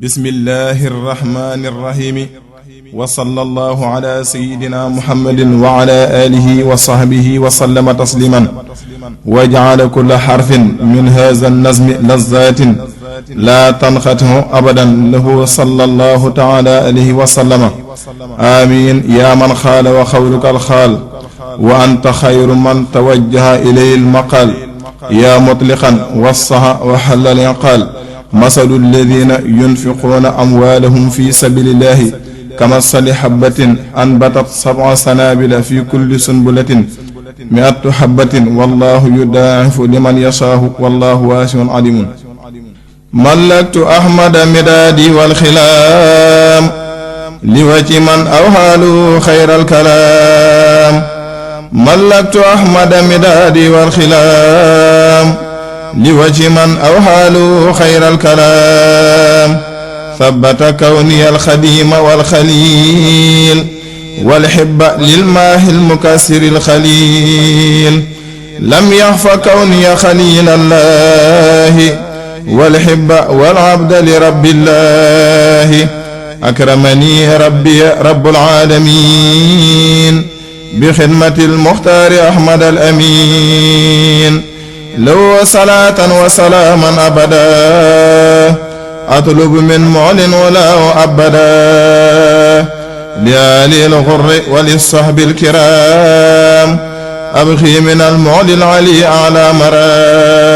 bismillahi irrahmani irrahimi wa sallallahu ala sayidina muhammadin wa ala alihi wa sahbihi wa sallama tasliman wa ja'ala kulla harfin min hadha an-nazmi lazzatin la tanqati'u abadan lahu sallallahu ta'ala alayhi wa sallama amin ya man xaala wa xawluka alxaal wa anta xayru man tawajjaha ilayhi almaqaal ya mutliqan wassaha wa halal inqaal masalu alladina yunfiquuna amwaalahum fi sabilillahi kamasali habbatin anbatat sab'a sanabila fi kulli sunbulatin mi'atu habbatin wallahu yudaa'ifu liman yashaahu wallahu waasi'un alimun mallaktu ahmada midaadi wal xilaam liwaji man awhaalu xayral kalaam mallaktu ahmada midaadi wal xilaam liwaji man awhaalu xayral kalaam ثبت كوني الخديم والخليل والحب للماه المكسر الخليل لم يخف كوني خليل الله والحب والعبد لرب الله أكرمني ربي رب العالمين بخدمة المختار أحمد الأمين له صلاة وسلاما أبدا أطلب من معلن ولا أبدا لآل الغر وللصحب الكرام أبخي من المعلن العلي أعلى مرام